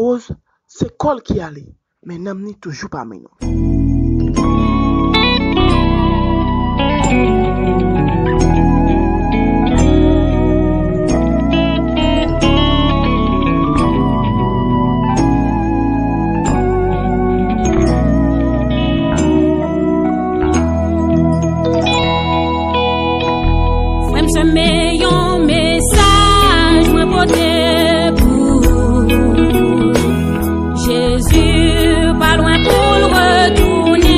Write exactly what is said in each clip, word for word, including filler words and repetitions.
koz, se kò l ki ale, men nanm ni toujou pami nou. Frè m, se me yon mesaj mwen pote pou ou. Jezi pa lwen pou l retounen.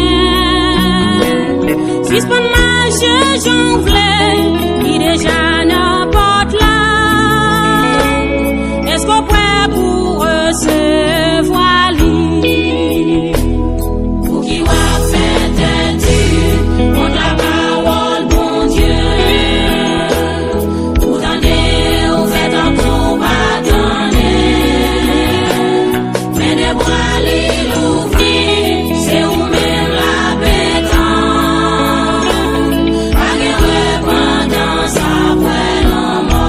Sispann mache jan w vle, li deja nan pòt la. Èske w prè pou resevwa li? Pouki w ap fè tèt di kont lapawòl Bondye? Ou tande, ou fè tankou w pa tande. Men de bra li louvri, se ou menm l ap etann. Pa gen repantans apre lanmò.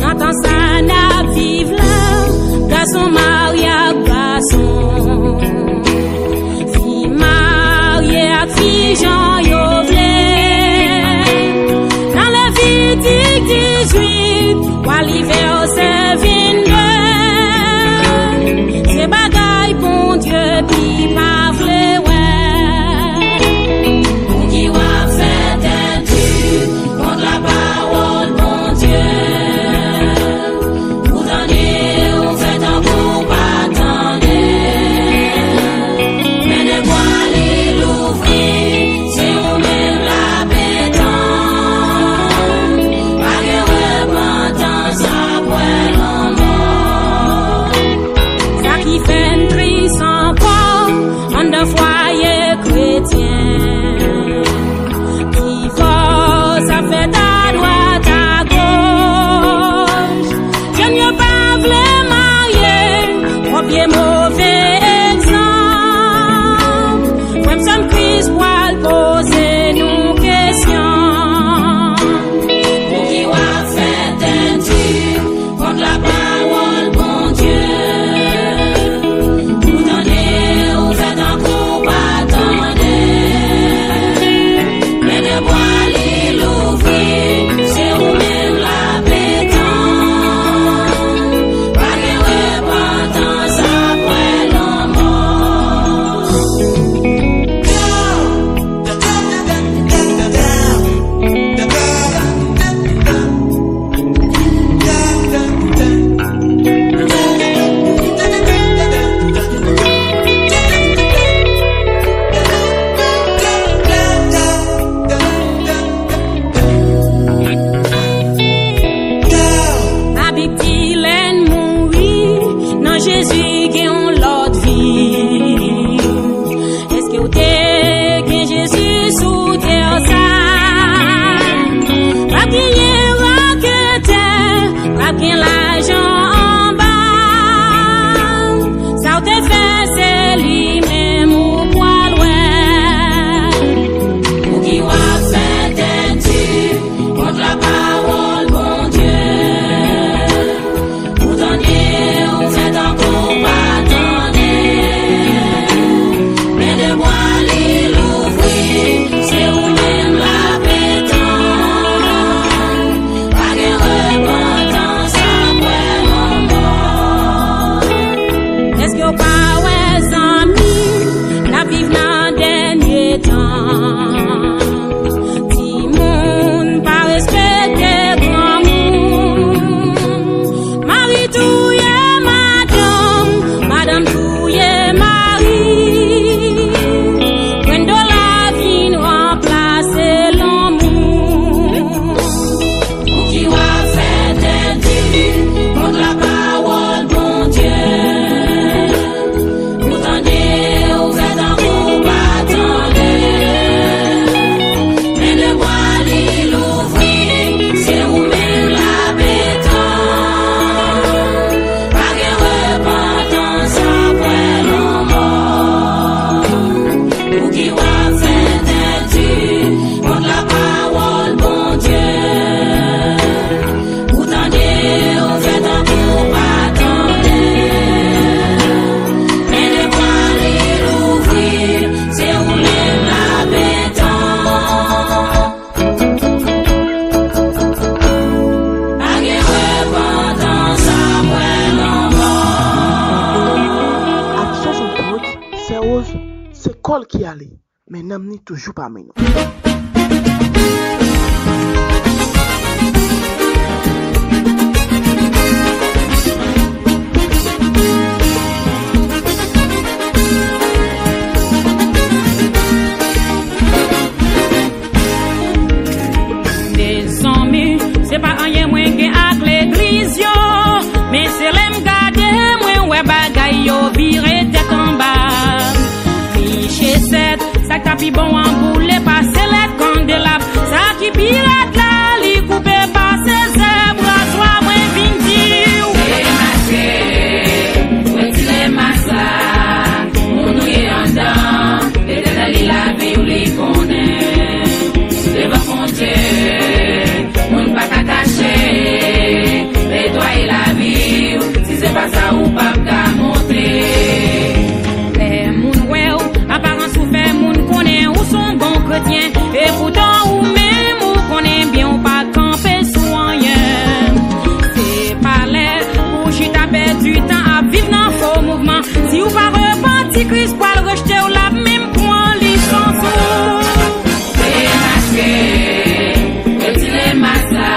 Nan tan sa n ap viv la, gason marye ak gason, fi marye ak fi jan yo vle. Nan Levitik dizuit, w a li vèsè vennde, se bagay Bondye ki pa vle wè. Pouki w ap fè tèt di kont lapawòl Bondye? Ou tande, ou fè tankou w pa tande. Men de bra li louvri, se ou menm l ap etann. Pa gen repantans apre lanmò. Sa ki fè n tris ankò anndan fwaye kretyen. Divòs ap fèt adwat agoch. Jèn yo pa vle marye, twòp vye move egzanp. Frè m, sè m, Kris pral poze nou kesyon. Pouki w ap fè tèt di kont lapawòl Bondye? Ou tande, ou fè tankou w pa tande. Men de bra li louvri, se ou menm l ap etann. Pa gen repantans apre lanmò. Labib di lè n mouri, nan Jezi gen yon lòt vi. Èske w te gen Jezi sou tè sa? P ap gen raketè, p ap gen lajan anba. Sa w te fè, se li menm ou pral wè. Pouki w ap fè tèt di kont lapawòl Bondye? Ou tande, ou fè tankou w pa tande. Men de bra li louvri, se ou menm l ap etann. Pa gen repantans apre lanmò. Èske w pa wè, zanmi, n ap viv nan dènye tan? Timoun pa respekte granmoun. Mari touye madanm, madanm touye mari. Grenn dola vin ranplase lanmou. Pouki w ap fè tèt di kont lapawòl Bondye? Ou tande, ou fè tankou w pa tande. Pòl ki ale, men nanm ni toujou pami nou. Mezanmi, se pa anyen mwen gen ak legliz yo, men se lè m gade mwen wè bagay yo vire tèt anba. Fiche sèt, sa k ta pi bon an boule pase lèt kandelab. Sa ki pi rèd la, li koupe pase zèb, razwa mwen vin di w. Demaske, retire mas la, moun ou ye anndan, Letènèl li lavi w, li konnen. Devan Bondye, moun pa ka kache, netwaye lavi w, si se pa sa ou p ap ka monte. Lè moun wè w, aparans ou fè moun konnen ou s on bon kretyen, epoutan ou menm ou konnen byen ou pa kanpe sou anyen. Se pa lè pou chita pèdi tan ap viv nan fo mouvman. Si ou pa repanti, Kris pral rejte w, l ap menm pran lisans ou. Demaske, retire mas la,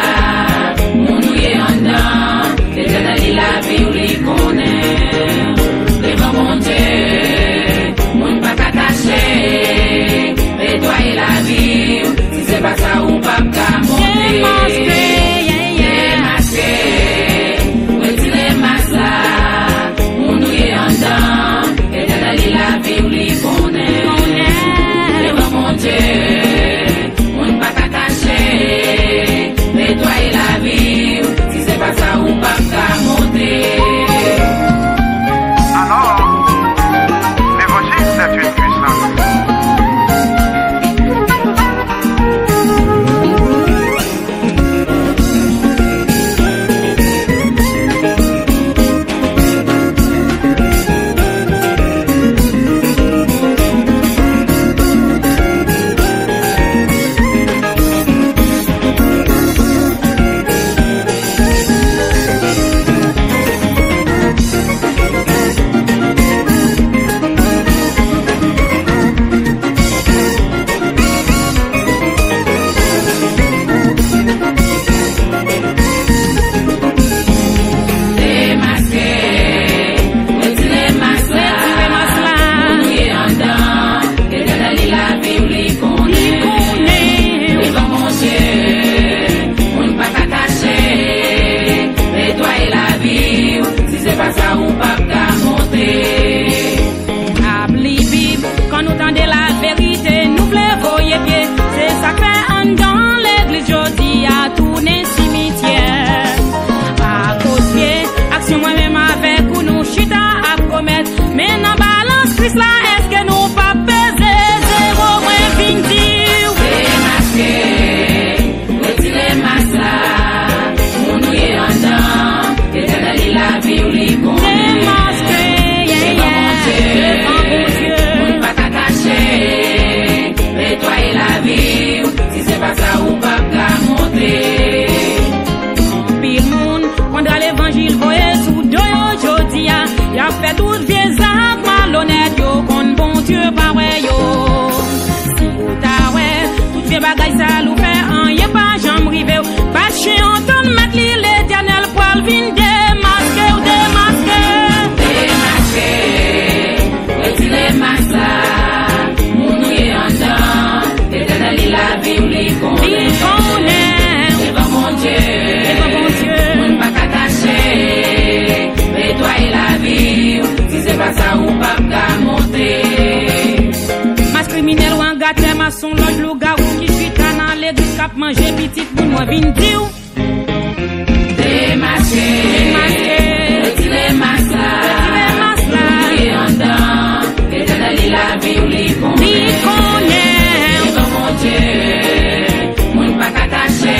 moun ou ye anndan, Letènèl li lavi w, li konnen. Devan Bondye, moun pa ka kache, netwaye lavi w, si se pa sa ou p ap ka monte. Demaske, yeah, yeah. Demaske, retire mas la, moun ou ye anndan, Letènèl li lavi w, li konnen. Devan Bondye, moun pa ka kache, netwaye lavi w, si se pa sa ou p ap ka monte. Alors, l'évangile, c'est une puissance. Demaske, retire mas la. Retire mas la. Moun ou ye anndan, Letènèl li lavi w, li konnen. Li konnen. Devan Bondye, moun pa ka kache, netwaye lavi w, si se pa sa ou p ap ka monte. Ap li Bib, kan nou tande laverite, nou vle voye pye. Se sa k fè anndan legliz jodi a tounen simityè. Akoz vye aksyon mwen menm avèk ou nou chita ap komèt, men nan balans Kris la, èske nou p ap peze zewo? Mwen vin di w. Demaske, retire mas la, moun ou ye anndan, Letènèl li lavi w, li konnen. Demaske, yeah, yeah. Devan Bondye, devan Bondye, moun pa ka kache, netwaye lavi w, si se pa sa ou p ap ka monte. Anpil moun konn levanjil voye sou do yo jodi a, y ap fè tout vye zak malonèt yo konn Bondye pa wè yo. Si ou ta wè tout vye bagay sal ou fè, anyen pa janm rive w. Bat chen antann mèt li, Letènèl pral vin demaske w, demaske. Demaske, retire mas la, moun ou ye anndan, Letènèl li lavi w, li konnen. Li konnen. Devan Bondye, devan Bondye, moun pa ka kache, netwaye lavi w, si se pa sa ou p ap ka monte. Mas kriminèl, wangatè, mas on lòt lougawou ki chita nan legliz k ap manje pitit moun, mwen vin di w. Demaske, demaske, retire mas la, retire mas la. Moun ou ye anndan, Letènèl li lavi w, li konnen. Li konnen. Devan Bondye, moun pa ka kache,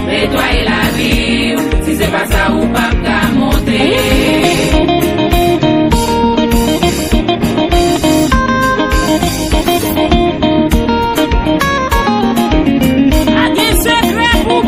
netwaye lavi w, si se pa sa ou p ap ka monte. Pa gen sekrè pou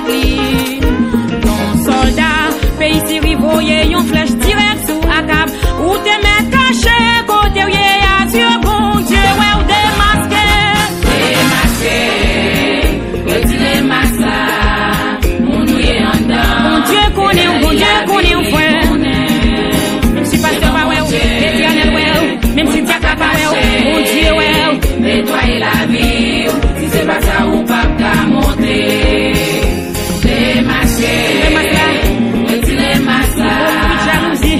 Li, yon sòlda peyi Siri voye yon flèch dirèk sou Akab. Ou te mèt kache kote w ye a, zye Bondye wè w demaske. Demaske, retire mask la, moun ou ye anndan. Bondye konnen w, Bondye konnen w, frè. Menm si pastè pa wè w, Letènèl wè w. Menm si dyak la pa wè w, Bondye wè w. Netwaye lavi w, si se pa sa ou p ap ka monte. Demaske, retire mask la.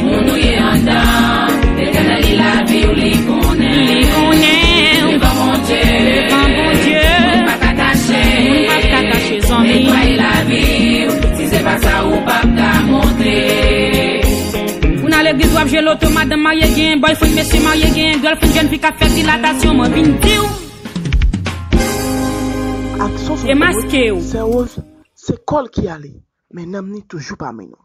Moun ou ye anndan, Letènèl li lavi w, li konnen. Li konnen. Devan Bondye, devan Bondye, moun p ap ka kache. Moun p ap ka kache, zanmi. Netwaye lavi w, si se pa sa ou p ap ka monte. Ou nan legliz, w ap jwe loto, madanm marye, gen boyfriend, mesye marye, gen girlfriend, jèn fi k ap fè dilatasyon, mwen vin di w. Aksyon sou demaske w. Sè Rose, se kò l ki ale, men nanm ni toujou pa mennen w.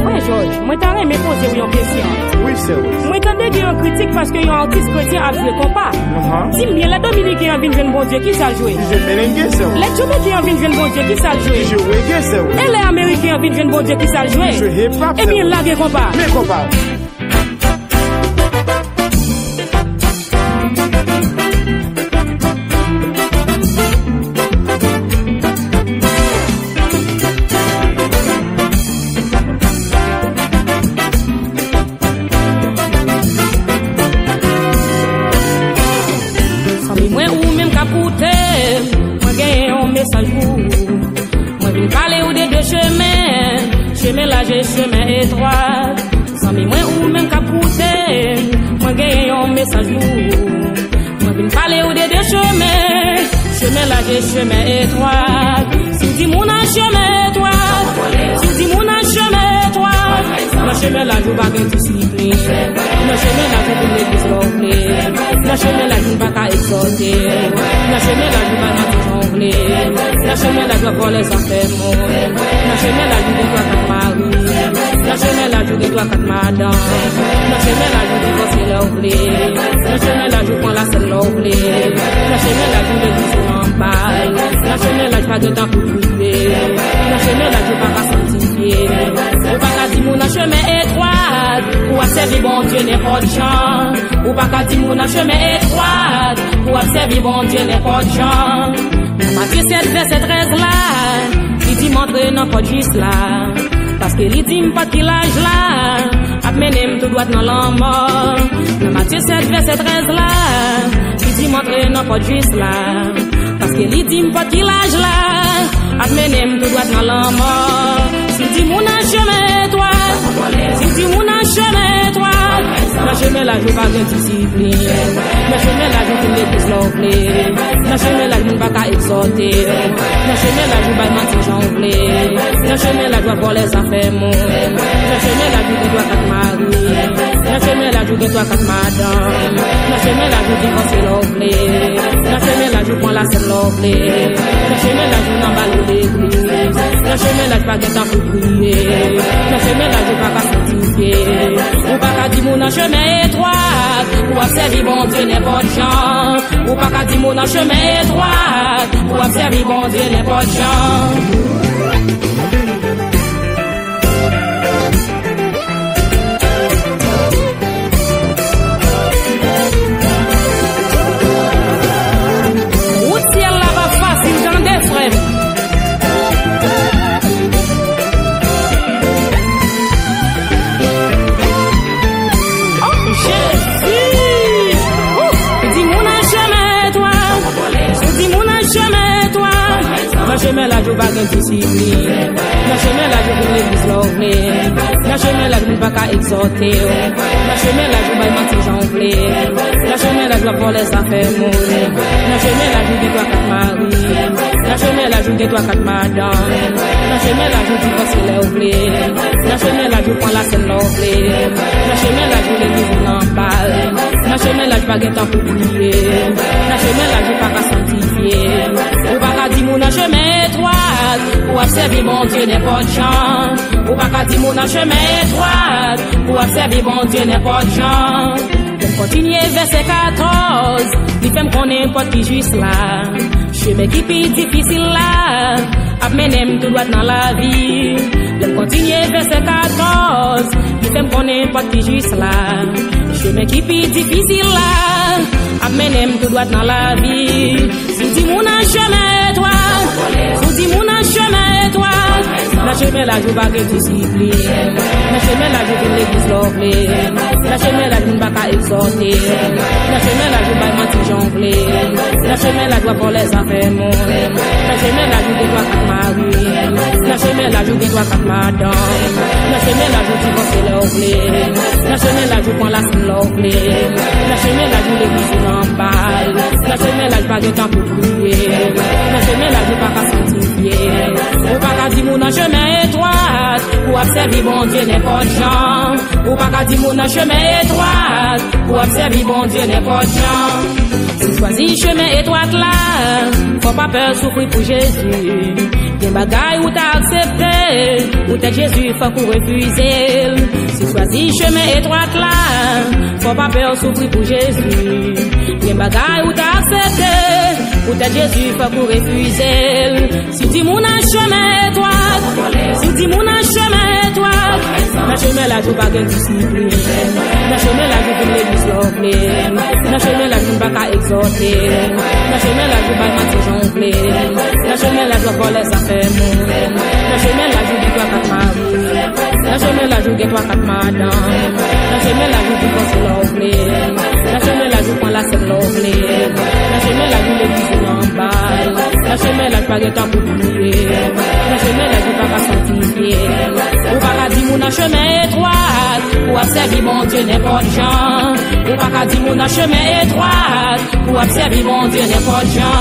Frè Jòj, mwen ta renmen poze w yon kesyon. Wi, sè Rose. Mwen tande gen yon kritik paske yon atis kretyen ap jwe konpa. Di m byen, lè Dominiken an vin jwenn Bondye, kisa l jwe? Li jwe merengue, sè Rose. Lè Jamaiken an vin jwenn Bondye, kisa l jwe? Li jwe reggae, sè Rose. E lè Ameriken an vin jwenn Bondye, kisa l jwe? Li jwe hip hop, sè Rose. Ebyen, lage konpa. Men konpa. Zanmi mwen, ou menm k ap koute m, mwen genyen yon mesaj pou ou. Mwen vin pale ou de de chemen, chemen laj e chemen etwat. Zanmi mwen, ou menm k ap koute m, mwen genyen yon mesaj pou ou. Mwen vin pale ou de de chemen, chemen laj e chemen etwat. Si w di moun nan chemen etwat, si w di moun nan chemen etwat, nan chemen laj ou pa gen disiplin. Nan chemen laj ou vin legliz lè w vle. Nan chemen laj ou pa ka egzòte. Nan chemen laj ou bay manti jan w vle. Nan chemen laj ou ap vòlè zafè moun. Nan chemen laj ou gen twa kat mari. Nan chemen laj ou gen twa kat madanm. Nan chemen laj ou divòse lè w vle. Nan chemen laj ou pran lasèn lè w vle. Nan chemen laj ou legliz ou nan bal. Nan chemen laj pa gen tan pou priye. Nan chemen laj ou pa ka sanktifye. Ou pa ka di moun nan chemen etwat, ou ap sèvi Bondye nenpòt jan. Ou pa ka di moun nan chemen etwat, ou ap sèvi Bondye nenpòt jan. Nan Matye sèt vèsè trèz la, li di m antre nan pòt jis la. Paske li di m pòt ki laj la ap mennen m tou dwat nan lanmò. Nan Matye sèt vèsè trèz la, li di m antre nan pòt jis la. Paske li di m pòt ki laj la ap mennen m tou dwat nan lanmò. Si w di moun nan chemen etwat, si w di moun nan chemen etwat, nan chemen laj ou pa gen disiplin. Nan chemen laj ou vin legliz lè w vle. Nan chemen laj moun pa ka egzòte. Nan chemen laj ou bay manti jan w vle. Nan chemen laj ou ap vòlè zafè moun. Nan chemen laj ou gen twa kat mari. Nan chemen laj ou gen twa kat madanm. Nan chemen laj ou divòse lè w vle. Nan chemen laj ou pran lasèn lè w vle. Nan chemen laj ou nan bal ou legliz. Nan chemen laj pa gen tan pou priye. Nan chemen laj ou pa ka sanktifye. Ou pa ka di moun nan chemen etwat, ou ap sèvi Bondye nenpòt jan. Ou pa ka di moun nan chemen etwat, ou ap sèvi Bondye nenpòt jan. Wout syèl la pa fasil, tande, frè m. Oh, Jezi! Ou di moun nan chemen etwat. Ou di moun nan chemen etwat. Nan chemen laj ou pa gen disiplin. Nan chemen laj ou vin legliz lè w vle. Nan chemen laj moun pa ka egzòte w. Nan chemen laj ou bay manti jan w vle. Nan chemen laj ou ap vòlè zafè moun. Nan chemen laj ou gen twa kat mari. Nan chemen laj ou gen twa kat madanm. Nan chemen laj ou divòse lè w vle. Nan chemen laj ou pran lasèn lè w vle. Nan chemen laj ou legliz ou nan bal. Nan chemen laj pa gen tan pou priye. Nan chemen laj ou pa ka sanktifye. Ou pa ka di moun nan chemen etwat, ou ap sèvi Bondye nenpòt jan. Ou pa ka di moun nan chemen etwat, ou ap sèvi Bondye nenpòt jan. Kontinye vèsè katòz, li fè m konnen pòt ki jis la. Chemen ki pi difisil la ap mennen m tou dwat nan lavi. Lè m kontinye vèsè katòz, li fè m konnen pòt ki jis la. Chemen ki pi difisil la ap mennen m tou dwat nan lavi. Si w di moun nan chemen etwat, si w di moun nan chemen etwat, nan chemen laj ou pa gen disiplin. Nan chemen laj ou vin legliz lè w vle. Nan chemen laj moun pa ka egzòte. Nan chemen laj ou bay manti jan w vle. Nan chemen laj w ap vòlè zafè moun. Nan chemen laj ou gen twa kat mari. Nan chemen laj ou gen twa kat madanm. Nan chemen laj ou divòse lè w vle. Nan chemen laj ou pran lasanm lè w vle. Nan chemen laj ou legliz ou nan bal. Nan chemen laj pa gen tan pou priye. Nan chemen laj ou pa ka sanktifye. Ou pa ka di moun nan chemen etwat pou w ap sèvi Bondye nenpòt jan. Ou pa ka di moun nan chemen etwat pou w ap sèvi Bondye nenpòt jan. Si w chwazi chemen etwat la, fò w pa pè soufri pou Jezi. Gen bagay ou ta aksepte, poutèt Jezi fòk ou refize l. Si w chwazi chemen etwat la, fò w pa pè soufri pou Jezi. Gen bagay ou ta aksepte, poutèt Jezi fòk ou refize l. Si w di moun nan chemen etwat, si w di moun nan chemen etwat, nan chemen laj ou pa gen disiplin. Nan chemen laj ou vin legliz lè w vle. Nan chemen laj moun pa ka egzòte. Nan chemen laj ou bay manti jan w vle. Nan chemen laj ou ap vòlè zafè moun. Nan chemen laj ou gen twa kat mari. Nan chemen laj ou gen twa kat madanm. Nan chemen laj ou divòse lè w vle. Nan chemen laj ou pran lasanm lè w vle. Nan chemen laj ou legliz ou nan bal. Nan chemen laj pa gen tan pou priye. Nan chemen laj ou pa ka sanktifye. Ou pa ka di moun nan chemen etwat pou w ap sèvi Bondye nenpòt jan. Ou pa ka di moun nan chemen etwat pou w ap sèvi Bondye nenpòt jan.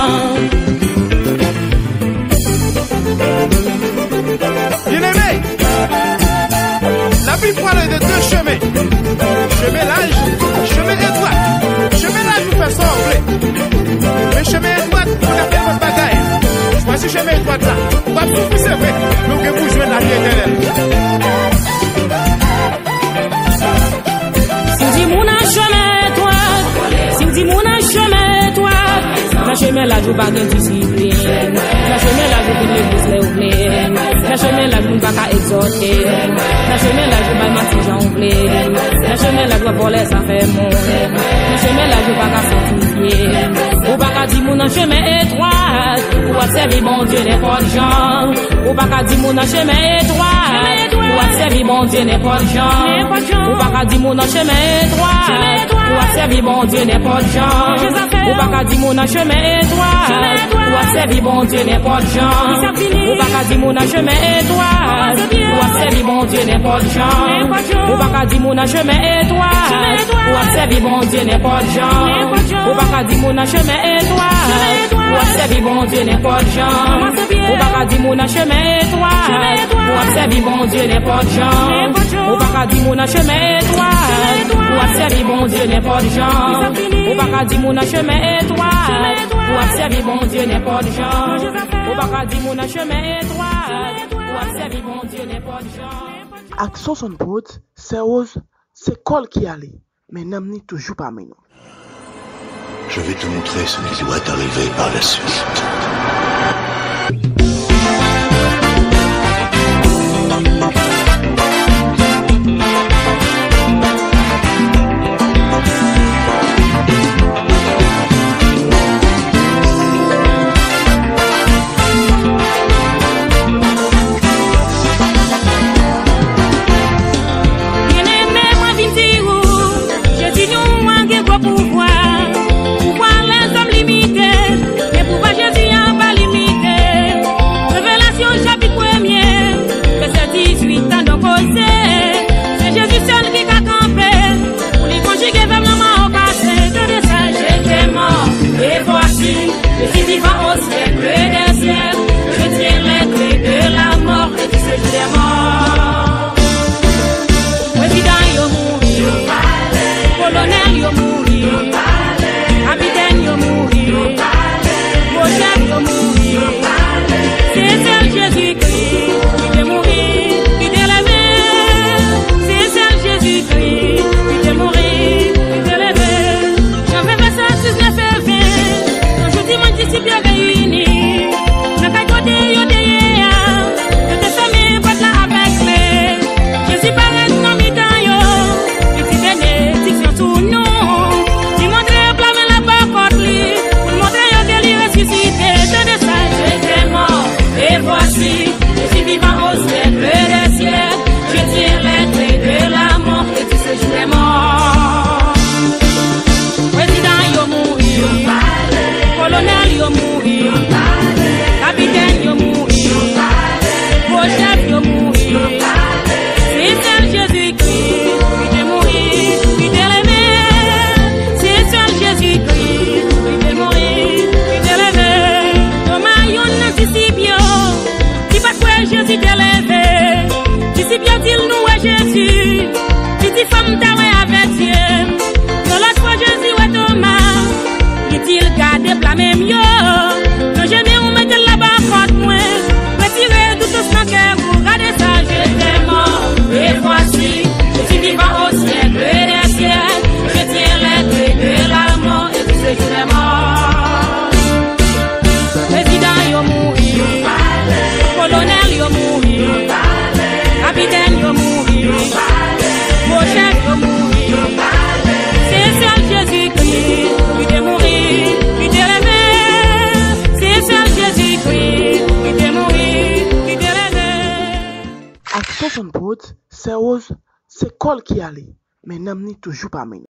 Bien-aimé, la Bible parle de deux chemins. Chemen laj, chemen etwat. Chemen laj ou fè sa w vle. Men chemen etwat, ou ka fè lòt bagay. Chwazi chemen etwat la. W ap soufri, se vre, men w gen pou jwenn lavi etènèl. Si w di moun nan chemen etwat, si w di moun nan chemen etwat, nan chemen laj ou pa gen disiplin. Nan chemen laj ou vin legliz lè w vle. Nan chemen laj moun pa ka egzòte. Nan chemen laj ou bay manti jan w vle. Nan chemen laj ou ap vòlè zafè moun. Nan chemen laj ou pa ka sanktifye. Ou pa ka di moun nan chemen etwat pou w ap sèvi Bondye nenpòt jan. Ou pa ka di moun nan chemen etwat pou w ap sèvi Bondye nenpòt jan. Ou pa ka di moun nan chemen etwat pou w ap sèvi Bondye nenpòt jan. Ou pa ka di moun nan chemen etwat pou w ap sèvi Bondye nenpòt jan. Ou pa ka di moun nan chemen etwat pou w ap sèvi Bondye nenpòt jan. Ou pa ka di moun nan chemen etwat pou w ap sèvi Bondye nenpòt jan. Ou pa ka di moun nan chemen etwat pou w ap sèvi Bondye nenpòt jan. Ou pa ka di moun nan chemen etwat pou w ap sèvi Bondye nenpòt jan. Ou pa ka di moun nan chemen etwat pou w ap sèvi Bondye nenpòt jan. Ou pa ka di moun nan chemen etwat pou w ap sèvi Bondye nenpòt jan. Ou pa ka di moun nan chemen etwat pou w ap sèvi Bondye nenpòt jan. Ak Sonson Prod, Sè Rose, se kò l ki ale, men nanm ni toujou pami nou. Je vais te montrer ce qui doit arriver par la suite. Byeneme, mwen vin di ou, Jezi nou an gen gwo pouvwa. Pouvwa lèzòm limite, men pouvwa Jezi an Sonson Prodz, Sè Rose, se kò l ki ale, men nanm ni toujou pa mennen.